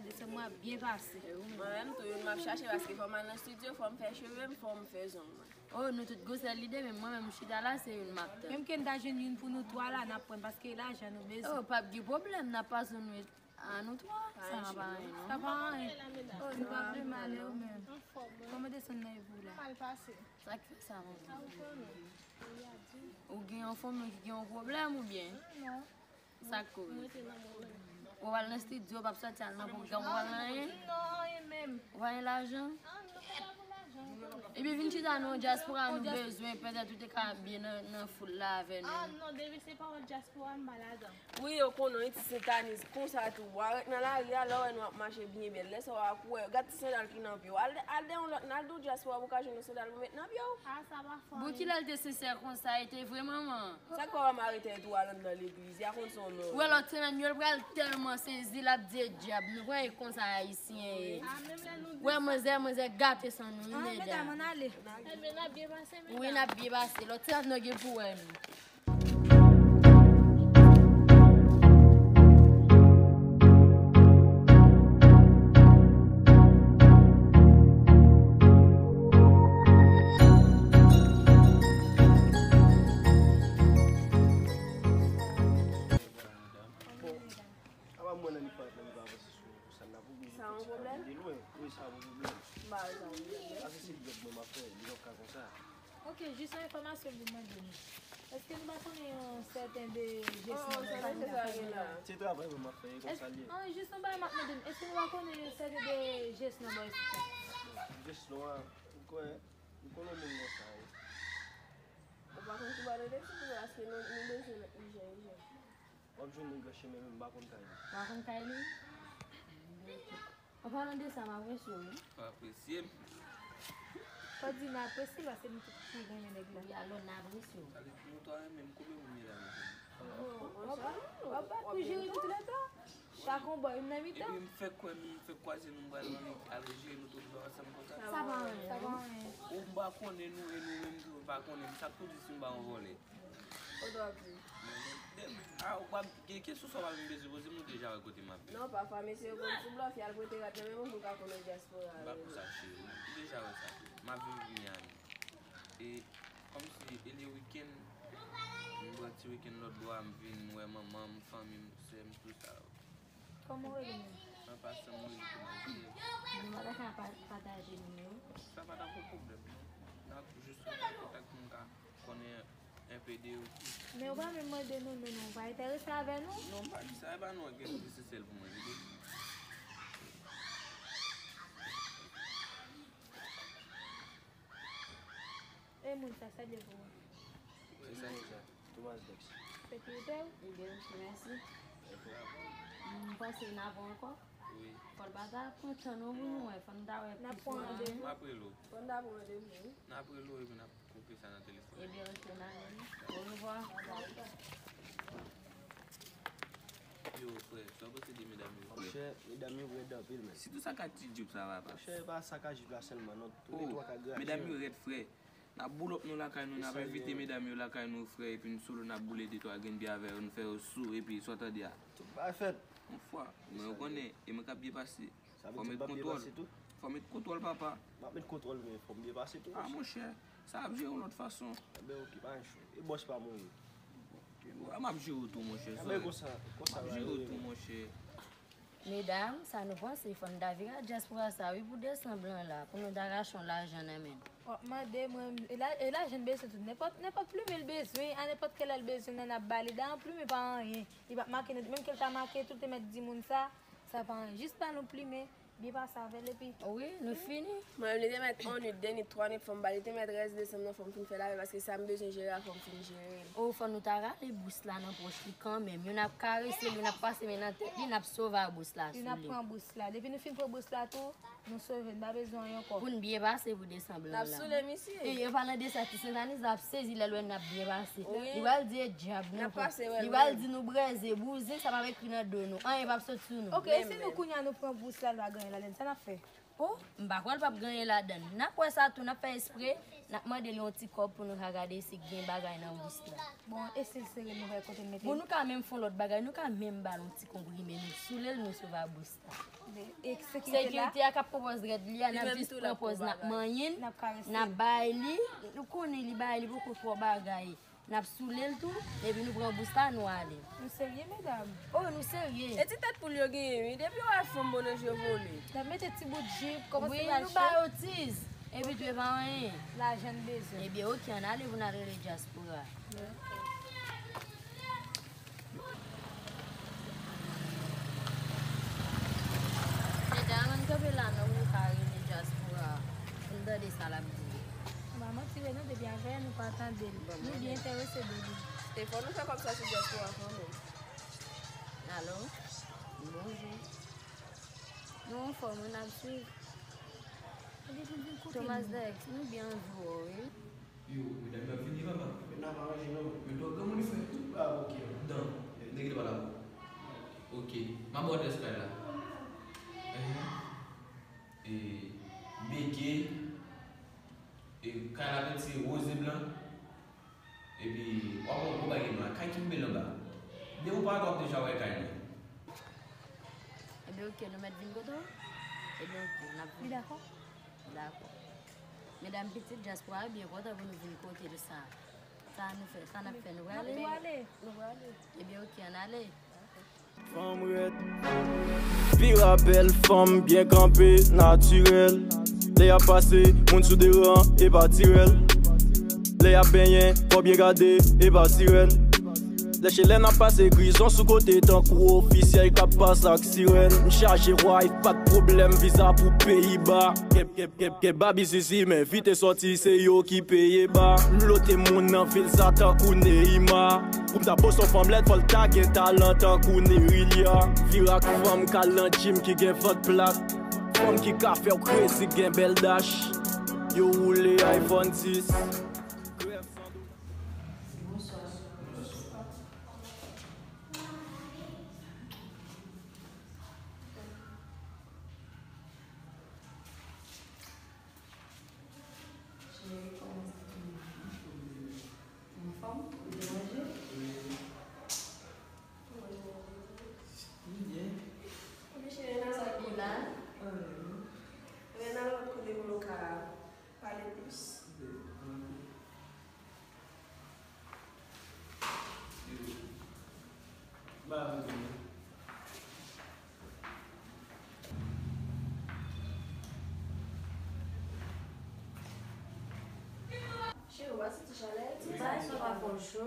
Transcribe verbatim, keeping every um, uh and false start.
Desanm mwen ap byen pase. Mwen menm tou, youn m ap chache paske fò m al nan estidyo, fò m fè cheve m, fò m fè zong mwen. Oh, nou tout gon sèl lide, men mwen menm m chita la, se youn m ap tann. Menm ke n ta jwenn youn pou nou twa la, n ap pran paske lajan nou bezwen. Oh, p ap gen pwoblèm, n ap pase yon nwit a nou twa. Sa pa anyen, non. Sa pa anyen. Oh, nou pa vle m ale ou menm. Kòman desanm nan ye pou ou la? Mal pase. Sa k fè sa, manmi? Ou gen yon fanmi ki gen yon pwoblèm oubyen? Non. Sa k koze? Ou al nan estidyo, w p ap sòti al nan pwogram, ou pa nan anyen? Non, anyen menm. Ou pa gen lajan? Ah, nou pa la pou lajan. Epi vin chita nou, dyaspora nou bezwen, petèt ou te ka byen nan, nan foul la avè nou. Ah, non, depi se pawòl dyaspora, m pa ladan. Wi, yo konnen yon ti Sentaniz konsa tou. Ou arete nan lari a, lè w wè nou ap mache byen bèl. Lè sa w ap wè, gad ti sandal ki nan pye w. Al, al de yon lòt, al de yon dyaspora pou w ka jwenn yon sandal pou w met nan pye w. Ah, sa pa fò. Bon, kilè l te sensè konsa, e te vre, manman? Sa k fè w pa mare tèt ou al anndan legliz? Y a konn se yon nonm. Ou wè lòt semèn yo, l pral tèlman sezi, l ap di e dyab, nou wè e konsa ayisyen ye. Ou wè manzè, manzè gate san nou, wi, medam. Ann ale. Wi, n ap byen pase, medam. Wi, n ap byen pase. Lòt semèn nou gen pou wè nou. Apa mwen nan li parèt nan li pa avanse sou sa n ap oblije fè ti kanpe de lwen. Wi, sa yon pwoblèm. Paske se djòb mwen m ap fè, li p ap ka konsa. Ok, jis yon enfòmasyon pou m mande nou. Èske nou pa konnen yon sèten de jes nan bòy sisi? Se travay mwen m ap fè, e konsa l ye. An, jis yon bagay m ap mande nou. Èske nou pa konnen yon sèten de jes nan bòy sisi? Jes nou an, m kwè, m konnen yon moun konsa, wi. Ou pa konn ki bò nou te sou pou achte nou, nou bezwen ijen, ijen. W ap jwenn li gran chemen menm, m pa konn kay li. W pa konn kay li? An palan de sa, m apresye w, wi. W apresye m? Fò di n apresye l paske nou tout tou renmen nèg la. Wi, alò n apresye w. Sa vle di nou twa renmen m, konbyen moun medam yo renmen? W ap bat pou jere nou toulètwa. Chak yon bò, youn nan mitan. Epi m fèk kwè nou, m fèk kwaze nou, m pral annik al jere nou tout lò ansanm konsa. Sa pa anyen. Sa pa anyen. Ou m pa konnen nou e nou menm tou nou pa konnen m. Sa k pou di si m pa yon vòlè? Kote w ap viv? A, ou pa gen kesyon sa w pa menm bezwen poze m, ou deja wè kote m ap viv. Non, pafwa mesye yo konn sou blòf, y al prete rad nan men moun pou l ka konnen dyaspora yo. M pa konn sa cheri, ou deja wè sa. M ap viv Miami. E kòmsi e le wikenn, m pran ti wikenn lòt bò a, m vin, m wè manman m, fanmi m, sè m, tout sa yo. Kòman w rele menm? An pasan m rele Tomas Joseph. Nou pa ta ka pataje nimewo? Sa pa t ap yon pwoblèm non. N ap jis kontak kontak pou m ka konnen enpe de ou tou. Men ou pa menm mande nou non, nou pa enterese avè nou? Non, m pa di sa, e pa nou an ki esansyèl pou mwen, tande. E moun sa, sa l ye pou ou? Se sa deja. Thomas Dex. Sekirite w? Li byen, mèsi. M panse n ap wè ankò. Wi. Fò l pa ta pran tan non pou nou wè, fò n ta wè plis. N ap pran randevou. M ap rele w. Fò n ta pran randevou, wi. N ap rele w epi n ap kontre sa nan telefòn. Ebyen, oke, n ale. Orevwa. Yo, frè, sa w panse de medam yo? Monchè, medam yo rèd anpil, men. Sitou sa ka ti jip sa, papa. Monchè, e pa sa ka jip la sèlman, non. Tou le twa ka graje. Medam yo rèd, frè. N ap boul up nou lakay nou, n ap envite medam yo lakay nou, frè, epi n solo n ap boule de twa grenn byen avè yo, n fè yo sou, epi sa w tande a. Tout bagay fèt. Yon fwa, men ou konnen, e mwen k ap byen pase. Fò w met kontwòl. Fò w met kontwòl, papa. M ap met kontwòl, men fò m byen pase tou. A, monchè, sa ap jere yon lòt fason. Enben, oke, pa gen cho. E bòs pa m ou ye? A, m ap jere w tou, monchè. Enben, konsa, konsa bagay yo ye. M ap jere w tou, monchè. Medam, sa nou panse, fò n ta vire a dyaspora sa wi pou desanm lan la, pou nou ta rache yon lajan nan men n. W ap mande mwen, e la, e lajan n bezwen tou, nenpòt, nenpòt plimen l bezwen, a nenpòt kilè l bezwen nan n ap ba li, dayè yon plimen pa anyen, li p ap make nou, menm ke l ta make tou, l te mèt di moun sa, sa pa anyen, jis ba l yon plimen, byen pase avè l epi. Wi, nou fini. Mwen menm li te mèt yon nwit, de nwit, twa nwit, fò m ba li, li te mèt rès desanm nan, fò m fin fè l avè l, paske sa m bezwen jere a, fò m fin jere l. O, fò nou ta rale bous la nan pòch li kanmenm, youn ap karese l, youn ap pase men nan tèt li, n ap sove a bous la sou li. Youn ap pran bous la, depi nou fin pran bous la tou, nou sove, n pa bezwen anyen ankò. Pou n byen pase pou desanm lan la. N ap soule misye. E an palan de sa, ti Sentaniz la ap sezi lè l wè n ap byen pase. Li pral di e dyab nou pran. Li pral di nou brèze, bouzen, sa p ap ekri nan do nou. Anyen p ap sot sou nou. Oke, e si nou kounye a nou pran bous la, l pa gen Ladann, sa n ap fè? Oh, m pa kwè l p ap gen anyen ladann. N ap wè sa tou, n ap fè espre, n ap mande l yon ti kòb pou nou ka gade si gen bagay nan bous la. Bon, e si l sere, nou wè kote n mete l? Bon, nou ka menm fè yon lòt bagay, nou ka menm ba l yon ti konprime, nou soule l, nou sove bous la. E sekirite la? Sekirite a k ap pran pòz rèd li a, n ap jis pran pòz, n ap manyen l, n ap karese l, n ap bay li, nou konnen li bay li poko twò bagay. N ap soule l tou, epi nou pran bous la, nou ale. Nou serye, medam? Oh, nou serye. E ti tèt poul yo genyen, wi. Depi yo wè fanm, bon, nèg yo vole. N ap mete ti bout jip, kòmanse bay cho. Wi, nou ba yo tiz. Epi tou, e pa anyen. Lajan n bezwen. Ebyen, oke, ann ale pou n al rele dyaspora. Medam, ann kanpe la, non, pou nou ka rele dyaspora. Pou n tande sa l ap di. M pa manti, wè, non, depi avè a, nou pa tande l. Nou byen enterese de li. E fò nou fè kòb sa sou dyaspora kanmenm. Alo? Bonjou. Nou anfòm, wi, n ap swiv. Thomas Dex, nou byen anvi wè w, wi. Yo, medam yo ap vini, papa. Men n ap aranje, non. Men dòk granmoun li fè. Ah, ok. Dan, nèg li pa la. Ok. M ap ba w adrès kay la. Enhen. E, bege. E, kay la pentire woz e blan. Epi, w ap wè yon gwo bagay nwa. Kay ki bèl anba. Depi w parèt, w ap deja wè kay mwen. Ebyen, ok, nou mèt vin kote w? Ebyen, ok, n ap vin. Li dakò? Dakò. Medam pitit dyaspora yo byen kontan pou nou vin kote l sa. Sa nou fè, sa n ap fè, nou prale? Nou prale. Nou prale. Ebyen, ok, ann ale. Fanm rèd. Vira bèl fanm byen kanpe, natirèl. Lè y ap pase, moun sou de ran, e pa tirèl. Lè y ap benyen, fò byen gade, e pa sirèn. Lè chelè n ap pase, grizon sou kote tankou ofisyèl k ap pase ak sirèn. M chaje wife, pa t pwoblèm, viza pou Peyiba. Kè, kè, kè, kè babi zizi, men vite sòti, se yo ki peye ba. M lote moun nan vil sa tankou Neymar. Pou m ta poste yon fanm lèd, fò l ta gen talan tankou Nerilia. Vire ak fanm k al nan gym ki gen vant plat. Fanm ki ka fè w krezi, gen bèl dash. Yo woule iPhone dis. Bonswa. Cheri, kòman sa ye? Anfòm? Ou te manje? Wi. Ou manje? Wi, byen. Ebyen, cheri, n a lòt kote. Ebyen, n a lòt kote pou nou ka pale plis. Cheri, w pa santi chalè? Ti bagay sa pa fè w cho?